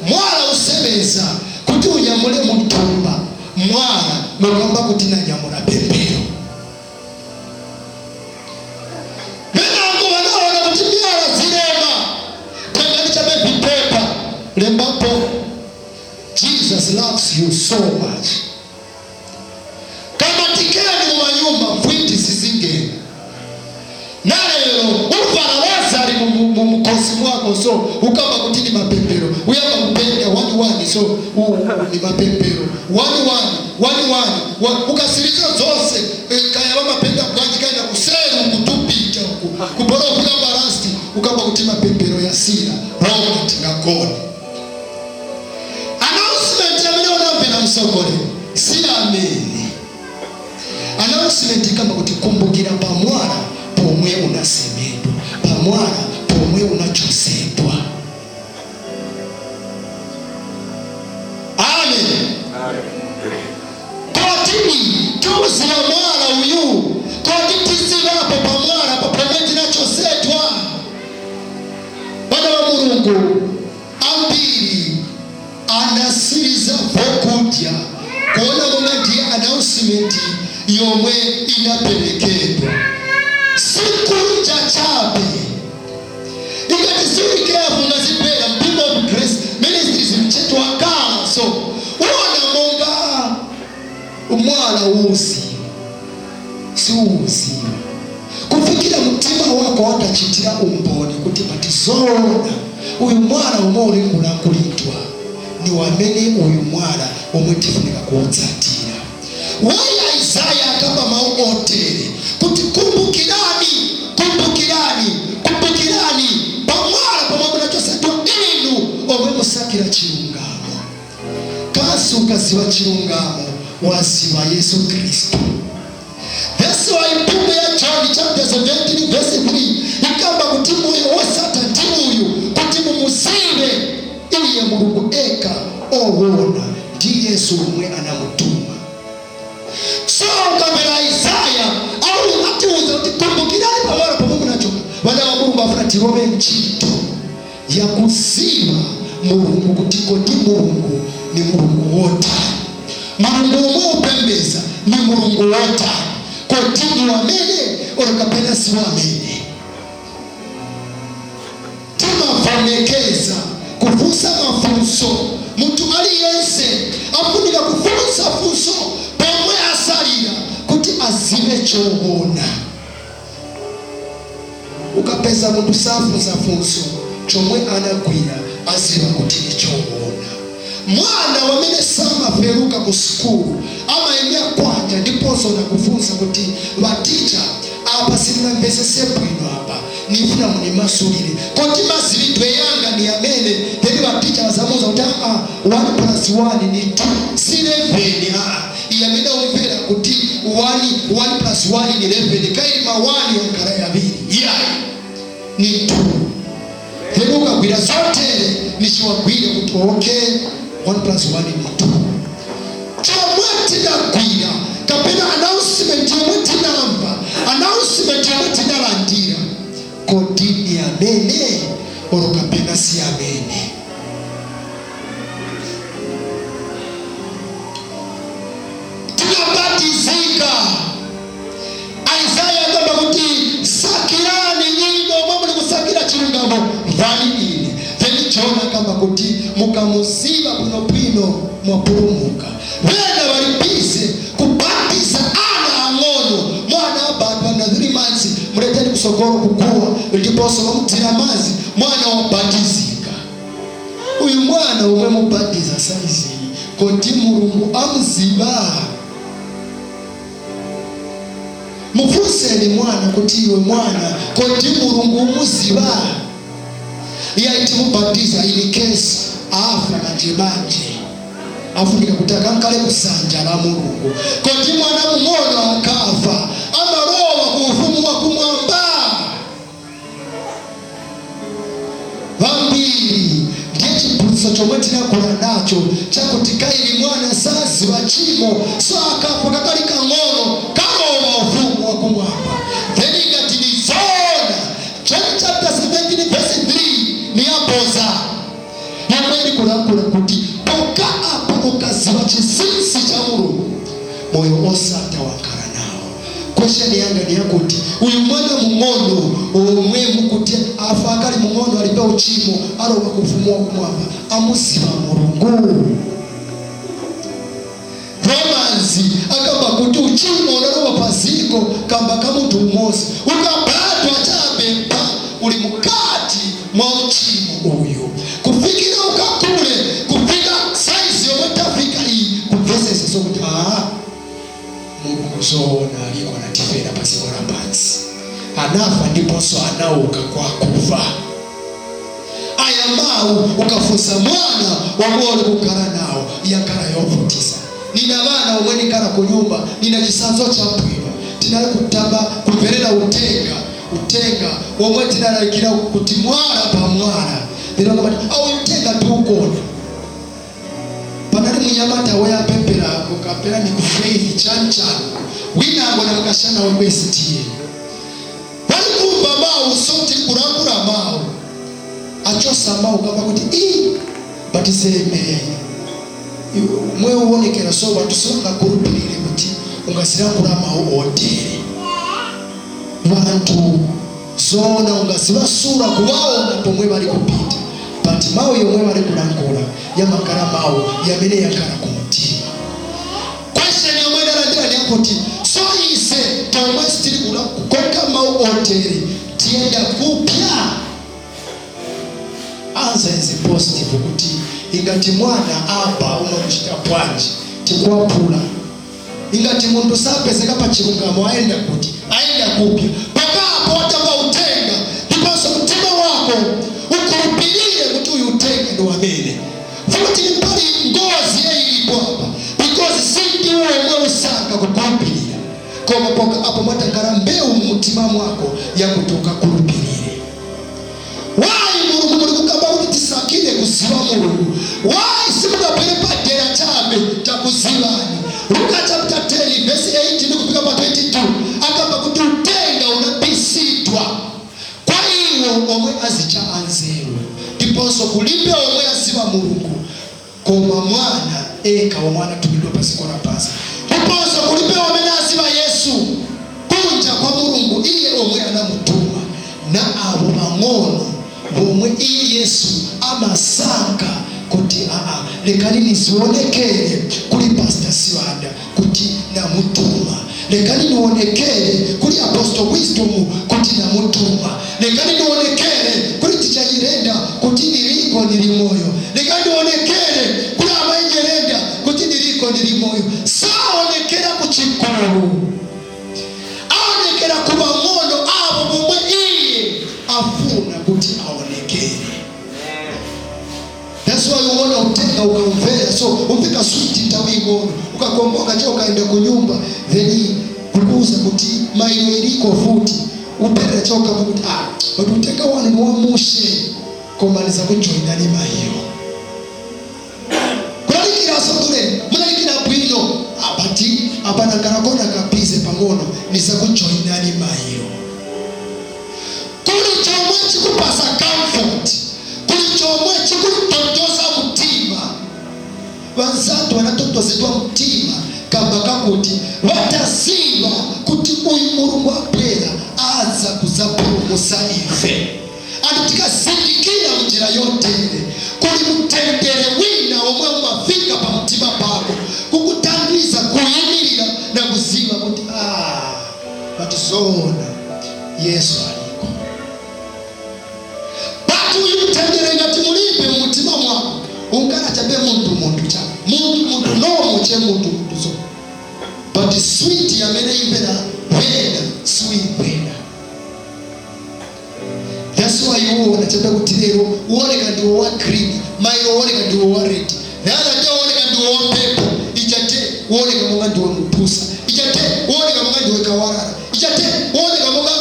mwala usebenza kuti unyamule mutumba mwala nokamba kuti nanyamula pempero. Venango vanaona kuti myala zilema, tengani chabe vipepa, lembapo "Jesus loves you so much", kama tikeni mumanyumba mfwiti sizingena. Nalero uvala rozari mumukosi mwako so ukamba kuti ni mapempero, uyamba kupenda one one so ni mapempero one one one one ukasiriza zonse kaya vamapenda bwanji kaenda kuseru kutupita uku kuborofika barasti, ukamba kuti mapempero yasira roma tingagone. Announcement amene unamvera msogolero si amene. Announcement ikamba kuti kumbukira pamwala pomwe unasemedwa, pamwala pomwe unachosedwa. Amen. Kotini tiuzira mwala uyu, koti tizivapo pamwala pa pomwe tinachosedwa. Bana wa Mulungu, ambiri anasiriza vokudya. Kuona monga ndiye announcement yomwe inaperekedwa, sikunja chabe. Ikati suli careful, ngazibwera People of Grace Ministries mchetu wakala, so uona monga mwala uzi siuziwa kufikira mtima wako watachitira umboni kuti patizoona uyu mwala omwe uli kulankulidwa ni wamene uyu mwala omwe tifunika kuutsatira. Why Isaya akamba mawu otere kuti kumbukirani, kumbukirani, kumbukirani pamwala pomwe munachosedwa, inu omwe musakira chilungamo? Kasi ukaziwa chilungamo, waziwa Yesu Khristu. That's why buku ya John chapter 17 verse 3 ikamba kuti moyo wosata ndi uyu, kuti mumuzive iye Mulungu eka owona, ndi Yesu omwe anamutuma. So ukamvera Isaya au atiuza kuti kumbukirani pamwala pomwe munachoka. Vana va Mulungu, afuna tirove ntchito yakuziva Mulungu, kuti kodi Mulungu ni Mulungu wotani? Mulungu omwe upembeza ni Mulungu wotani? Kodi ni wamene or kapena si wamene? Timavomekeza kufunsa mafunso. Munthu aliyense afunika kufunsa funso pomwe asalira kuti azive choona. Ukapeza munthu safunsa funso, chomwe anagwira aziva kuti ni choona. Mwana wamene samaferuka ku sukulu amayendera kwanja ndiponso nakufunsa kuti, "Vaticha, apa sindinamvesese bwino apa, nifuna munimasulire, koti mazividwe yanga ni amene." Then vaticha vazamuza kuti, "Aa, 1 plus 1 ni 2, si 11." Aa, iye amene umvera kuti 1 plus 1 ni 11, kaili ma 1 yankhala yaviri, iyayi, ni 2. Then ukagwira zotere, nichiwagwire kuti okay, 1 plus 1 ni 2. Chomwe tinagwira kapena announcement yomwe tinamva, announcement yomwe tinalandira, kodi ni amene or kapena si amene? Tinabatizika. Isaya akamba kuti sakirani, inu omwe muli kusakira chilungamo, mvani ine. Then John akamba kuti mukamuziva bwinobwino, mwapulumuka. Vena vali busy kubatiza ana ang'ono. Mwana abadwa na 3 months, muleteni kusogolo kuguwa, ndiponso vamuthira mazi, mwana wabatizika. Uyu mwana omwe mubatiza saizi, kodi Mulungu amuziva? Mufunseni mwana kuti, "Iwe mwana, kodi Mulungu umuziva?" Iye timubatiza in case afa manje manje, afunika kuti akankale kusanja la Mulungu. Kodi mwana mung'ono akafa amalowa ku ufumu wa kumwamba? Vambiri ndiye chiphunzitso chomwe tinakula nacho chakuti kaili mwana saziwa chimo, so akafa kakali kang'ono kalowa ufumu wa kumwamba. Then ngati ni zoona, John chapter 17 verse 3 ni yaboza yomwe ikulankhula kuti poka apo ukaziwa chinsinsi cha Mulungu, moyo osatha wakhala nawo. Question yanga ni yakuti uyu mwana mung'ono omwe mukuti afa akali mung'ono, alibe uchimo, alowa kuufumu wa kumwamba, amuziva Mulungu? Romans akamba kuti uchimo unalowa paziko kamba ka munthu umodzi. Ukabadwa chabe pa uli mukati mwa uchimo uyu kufikira ukakule, kufika saizi yomwe tafika iyi, kumvesesa sokuti aa, Mulungu zoona aliko, anatifera pa dziko lapansi, anafa ndiponso anauka kwa kufa. Aya mawu ukafunsa mwana omwe uli kukhala nawo, yankhala yovutisa. Nina vana omwe nikhala ku nyumba, nina chisanzo chabwino. Tinali kutamba kumverera utenga, utenga omwe tinalalikira kuti mwala pa mwala. Lero kamati awu utenga tiukona. Panali munyamata weyapemperako kapera ni ku Faith chanchano, winango na mukashana wekwesitiye wali kumva mawu, so tili kulangula mawu, achosa mawu kamba kuti i batiseme. Mwe uwonekera so bantu sibangakhulupirire kuti ungazilankhula mawu otere. Bantu zoona ungazivasula kuwaona pomwe bali kupita, but mawu yomwe bali kulankhula yamakhala mawu yamene yankhala kumutima. Question yomwe ndalandira ndiyakuti, so ise tomwe sitili kukonka mawu otere tiyenda kupya? Answer is positive, kuti ingati mwana aba umakuchita bwanji? Tikuwaphula. Ingati munthu sapezeka pa chilungamo ayenda kuti? Ayenda kupya. Pakapo watamva utenga, ndiponso mtima wako ukhulupirire kuti uyu utenga ndi wamene. Futi pali ngozi yeilipo apa, because sindiwe omwe usankha kukhulupirira, koma poka apo mwatangala mbewu mumutima mwako yakuti ukakhulupirire. Why Mulungu muli kukamba kuti tisakire kuziva Mulungu? Why simungabwere padera chabe takuzivani? Luka chapter 10 verse 18 kufika pa 22 akamba kuti utenga unabisidwa kwa iwo omwe azicha anzeru, ndiponso kulibe omwe aziva Mulungu koma mwana eka omwe anatumidwa pa dziko lapansi, ndiponso kulibe omwe aziva Yesu kunja kwa Mulungu iye omwe anamutuma. Na abo bang'ono bomwe iye Yesu amasankha kuti, aa, lekani nizionekere kuli Pastor Siwanda kuti namutuma, lekani nionekere kuli Apostle Wisdom kuti namutuma, lekani nionekere kuli Teacher Nyirenda kuti niliko, nili moyo, lekani nionekere kuli Amayi Nyirenda kuti niliko, nili moyo. Saonekera ku chikulu, aonekera ku bang'ono abo bomwe iye afuna kuti aonekere. That's why uona utenga ukamvera so umveka sweet nthawi ing'ono, ukakomboka cha ukaenda kunyumba, then kukuuza kuti mailo iliko futi uperera cha ukamba kuti, ah, but utenga wanu ni wamushe, koma nizakujoinani mailo. Kulalikiraso tule mulalikira bwino abati apana kalakona kapize pang'ono, nizakujoinani mailo. Kuli chomwe chikupasa comfort, kuli chomwe chikutontoza mtima. Vanzatu vanatontozedwa mtima kamba kakuti vataziva kuti uyu Mulungu abwera, aza kuzapulumusa ife. Ati tikazindikira munjira yotere, kuli mtendere wina omwe umafika pa mtima pako kukuthandiza kuyimirira na kuziva kuti, ah, patizoona Yesu aliko. But uyu mtendere ngati mulibe mumutima mwako, unkala chabe muntu muntu cha muntu muntu nomo che muntu muntu so, but sweet yamene imvera vena siuimvera. That's why uona chabe kuti lero uoneka ndiwo wa green, mailo uoneka ndiwo wa red, the other day uoneka ndiwo wa purple, ichate uoneka monga ndiwe mupusa, ichate uoneka monga ndiwe kawarara, ichate uoneka monga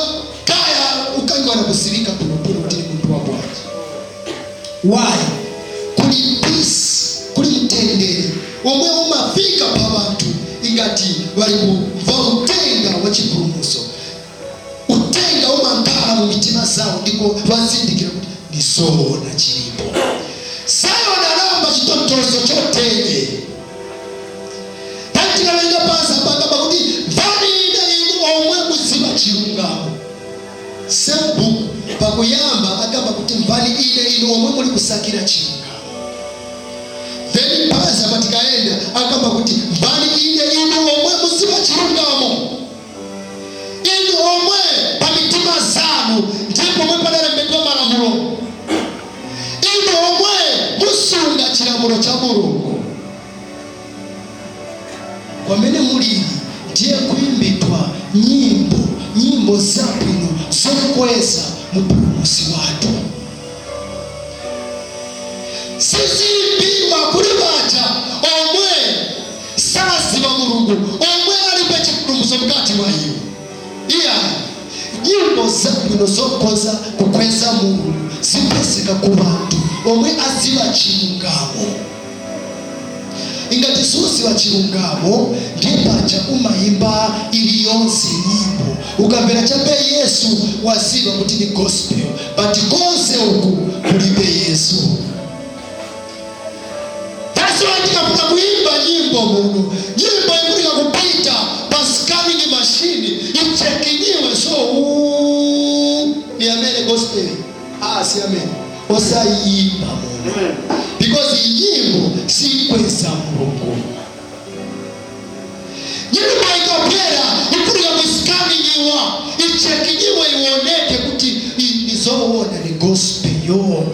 kaya ukangiwana kusivika bwinobwino kuti ni muntu wa bwanji. Why? Kuli peace, kuli mtendere omwe umafika pa bantu ingati bali kumva utenga wa chipulumutso. Utenga umankhala mu mitima zawo, ndiko bazindikira kuti ndizoona chilipo. Sayona anayamba chitonthozo chotere. Tantikalenga pansi apangamba kuti mvani ine inu omwe muziva chilungamo. Same book, pakuyamba akamba kuti mvani ine inu omwe muli kusakira chilungamo, then pansi apa tikaenda akamba kuti mvani ine inu omwe muziva chilungamo, inu omwe pa mitima zanu ndipo omwe padalembedwa malamulo, inu omwe musunga chilamulo cha Mulungu. Kwamene mulili ndiye kuimbidwa nyimbo, nyimbo zabwino zokweza mupulumusi wathu. Siziimbidwa kuli baja omwe saziva Mulungu, omwe alibe chipulumutso mkati mwa iwo. Iya, nyimbo zabwino zokoza kukweza Mulungu zipezeka ku bantu omwe aziva chilungamo. Ingati suziva chilungamo, ndiye paja umayimba iliyonse nyimbo. Ukamvera chabe Yesu, waziva kuti ni gospel, but konse uku kulibe Yesu. That's why tikafuna kuimba. muno. Nyimbo ifunika kupita pa scanning machine, ichekinyiwe. So ni amene gospel, ah, si amene osayimba muno, because iyi nyimbo sikweza Mulungu. Nyimbo ikapera ifunika kuscanningiwa, ichekinyiwe, ioneke kuti nizoona ni gospel yo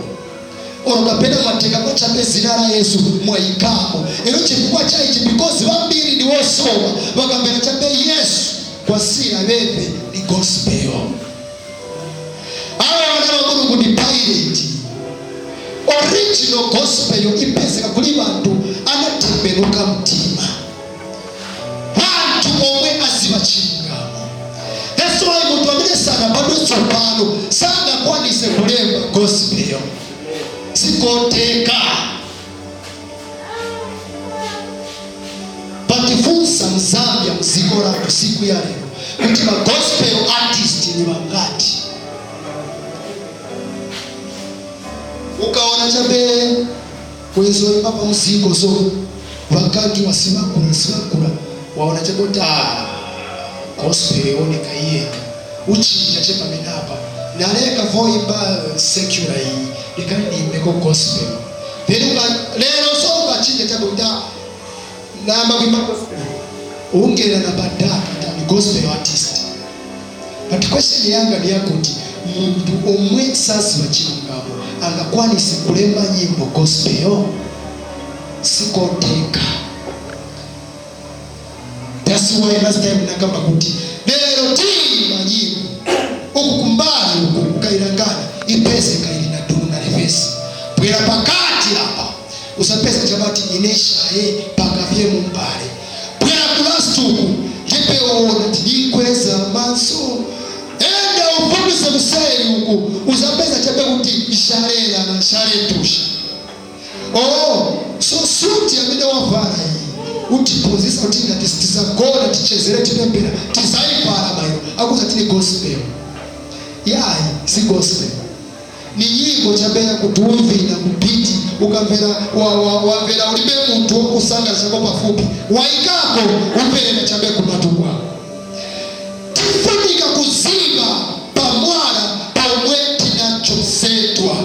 olo kapena mwateka kwachabe zina la Yesu mwayikamo. Ero chifukwa chaichi, because vambiri ndi wosoma, vakamvera chabe Yesu kwasira veve ni gospel. Awa vana va Mulungu ni pirate. Original gospel yo ipezeka kuli vantu anatembenuka mtima, vantu omwe aziva chilungamo. That's why munthu amene sanabadwe tsopano sangakwanise kulemba gospel, sikoteka. Patifunsa mZambia, mziko lathu siku ya lero, kuti ma gospel artist ni vangati? Ukaona chabe wenzoimba pa mziko, so vakati wasivakula sivakula, waona chabe kuti ah, gospel ioneka iyenda, uchinja chepamenapa, naleka voimba secular iyi, lekani niimbeko gospel. Then lero so ukachinja chabe kuti ah, nayamba kuimba gospel, ungena na badaka ni gospel artist. But question yanga ni yakuti munthu omwe saziwa chilungamo angakwanise kulemba nyimbo gospel? Sikoteka. That's why last time nakamba kuti lero tiyimba nyimbo uku kumbali uku kukailangana ipezeka ili na dulu na reverse. Bwera pakati apa usapeza chabati ineshaye pakavye mumbale. Bwera kulast uku ndipeona tinikweza maso, enda ufundise kuseri uku usapeza chabe kuti ishalera na shaletusha. Oh, so suti amene wavala iyi utiphunzitsa kuti ngati tizagona tichezere tipemphera tizayivala mayo akuza tili gospel. Yayi, si gospel, ni nyimbo chabeya kuti umvina kupiti ukamvera wamvera ulibe munthu wokusanga chako pafupi, waikako umverera chabe kumatu kwako. Tifunika kuziva pamwala pomwe tinachosedwa,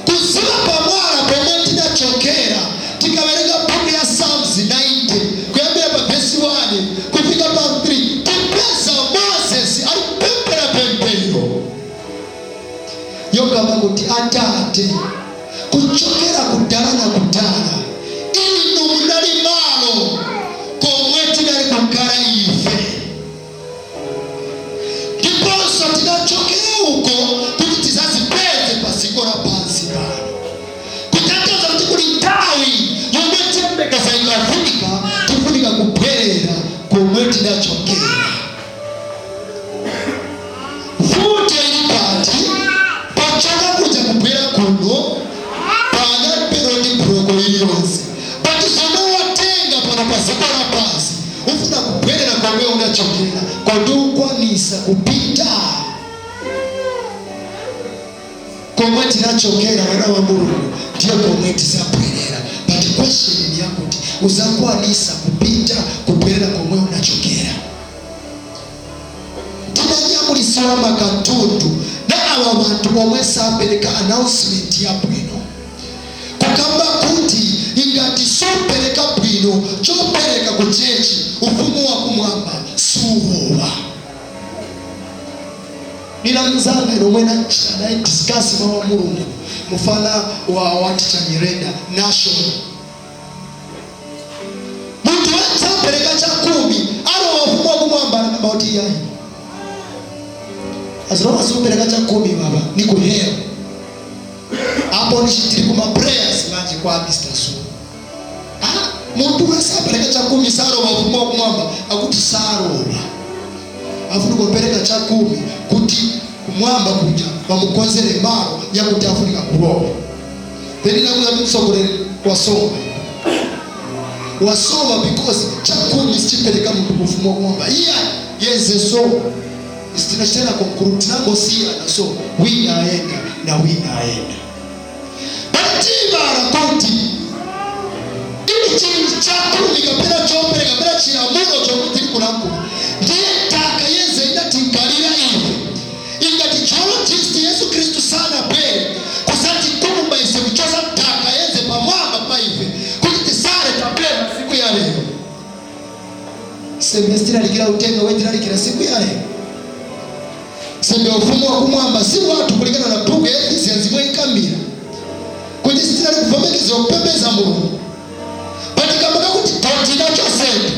kuziva pamwala pomwe tinachokera. Tikawerenga buku ya Psalms 90 kuyambira pa vesi 1 kufika pa 3, tipeza Moses ali kupemphera pemphero yokamba kuti, "Atate, kuchokera kudala na kudala inu munali malo komwe tinali kukhala ife, ndiponso tinachokera uko kuti tizazipeze pa dziko la pansi pano." Kutanthauza kuti kuli nthawi yomwe tiyembekeza ikafika tifunika kubwerera komwe tinachokera. Vuto ili pati? Pochoka kuja kubwera kuno panapero ndi broko iliyonse, but zomwe watenga pano pa dziko la pansi ufuna kubwerera komwe unachokera, kodi ukwanisa kupita komwe tinachokera? Vana wa Mulungu, ndiye komwe tizabwerera, but question ni yakuti uzakwanisa kupita kubwerera komwe unachokera? Tinanyamulisiwa makatundu na awa bantu omwe sapereka announcement yabwino, kukamba kuti ingati sopereka bwino chopereka ku church, ufumu wa kumwamba suulowa. Nina mzanga inomwe naye discuss mawu wa Mulungu, mufana wa teacher Nyirenda national. Munthu wensapereka chakumi alowa ufumu wa kumwamba? Anakamba kuti yayi, as long as upereka chakumi baba ni ku hell. Apo nichitiri kuma prayers manje kwa Mr. Su. Ah, munthu wensapereka chakumi salowa ufumu wa kumwamba? Akuti salowa, afunika kupereka chakumi kuti kumwamba kuja bamukonzere malo yakuti afunika kulowa. Then nakuza msogolere wasoma wasoma, because chakumi sichipereka munthu kufumu wa kumwamba. Iya yenze so sitinachitena conclude, tinangosiyana. So wina aenda na wina aenda, but tibara kuti Chakumi kapena chopereka kapena chilamulo chomwe tili kulankhula ndiye taka yenze inatinkalira ife. Ingati geologist Yesu Khristu sanabwere kusatikumba ise kuchoza taka yenze pamwamba pa ife kuti tisale tapema siku ya lero, sembe tilalikira utenga wetilalikira siku ya lero. Sembe ufumu wa kumwamba si watu kulingana na buku ya Ephesians imwe ikambira kuti sitinali kuvomekeza kupembeza Mulungu patikambaka kuti tinachosedwa.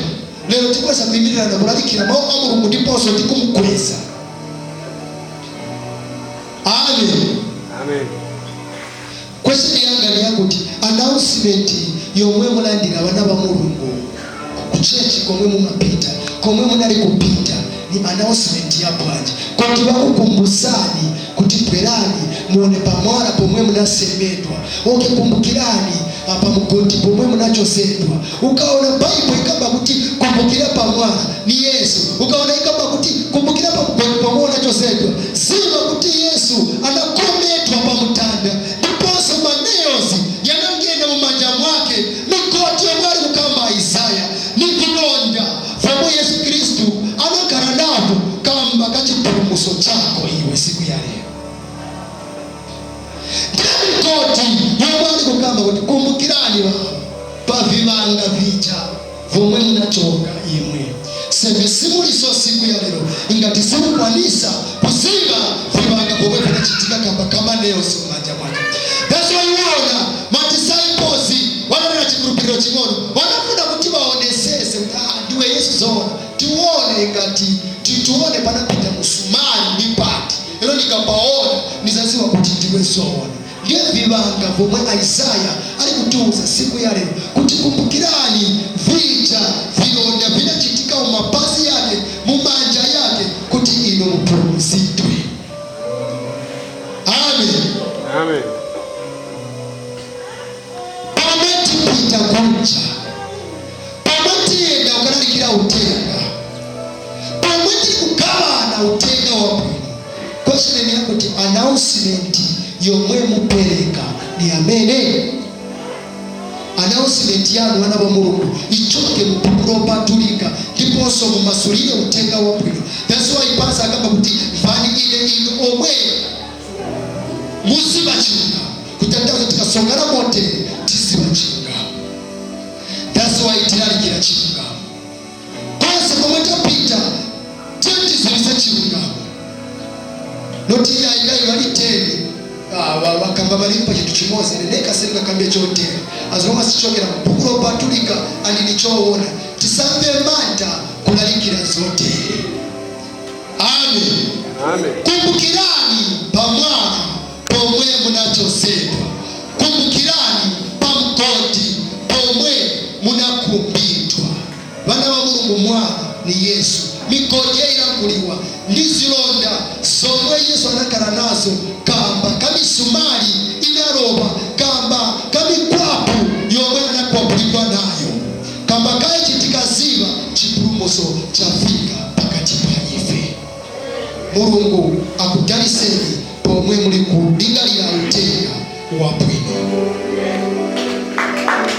Lero tikweza kuyimirira na kulalikira mawu a Mulungu ndiponso tikumukweza. Amen. Amen. Question yanga ni yakuti announcement yomwe mulandira, vana va Mulungu, ku church komwe mumapita, komwe munali kupita, ni announcement ya bwanji kuti vakukumbusani kuti bwerani muone pamwala pomwe munasemedwa? Okay, kumbukirani pa mugodi pomwe munachosedwa. Ukaona Baibo ikamba kuti kumbukira pamwala, ni Yesu. Ukaona ikamba kuti kumbukira pa mugodi pomwe unachosedwa, ziva kuti Yesu anakometwa pamutanda ndiponso ma nails yanangena mumanja mwake. Migodi yomwe ali kukamba Isaya ni vilonda vomwe Yesu Khristu anakhala navo kamba kachipulumuso chako iwe siku ya lero. Ndiye migodi yomwe ali kukamba kuti kumbukirani pavivanga vija vomwe munachoka imwe, sembe simuliso siku ya lero ingati simukwanisa kuziva vivanga vomwe vinachitika kamba kama nails mumanja mwake. That's why uona ma disciples wananena chikhulupiriro ching'ono, wanafuna kuti vaonesese kuti ah, ndiwe Yesu zoona, tione ngati tione panapita musumali ndi pati ero, ndikapaona nizaziwa kuti ndiwe zoona. Ndiye vivanga vomwe Isaya ali kutiuza siku ya lero kuti kumbukirani vija vilonda vinachitika mumapazi yake, mumanja yake, kuti ino mupulumuzidwe. Amen. Amen. Pamwe tipita kunja, pamwe tiyenda ukalalikira utenga, pomwe tili kugawana utenga wabwino, question yakuti announcement yomwe mupereka ni amene announcement yanu, vana va Mulungu, ichoke mubuku lopatulika ndiponso mumasulire utenga wabwino. That's why pasa akamba kuti mvani ine inu omwe muziva chilungamo, kutanthauza tikasongana motere tiziva chilungamo. That's why tilalikira chilungamo konse komwe tapita, tiye tizivise chilungamo, not iyayi valiteni vakamba valimpa chinthu chimodzi, ine ndekasindikakambye chotere as long as chichokera mbuku lopatulika and nichoona. Tisamve mantha kulalikira zotere. Amen. Amen. Kumbukirani pamwala pomwe munachosedwa, kumbukirani pamgodi pomwe munakumbidwa. Vana va Mulungu, mwala ni Yesu, migodi yailanguliwa ndi zilonda zomwe Yesu anakhala nazo kamba kamisumali inaloba, kamba kamikwapu yomwe anakwapulidwa nayo, kamba kayichitikaziva chipulumutso chafika pakati pa ife. Mulungu akudalisa.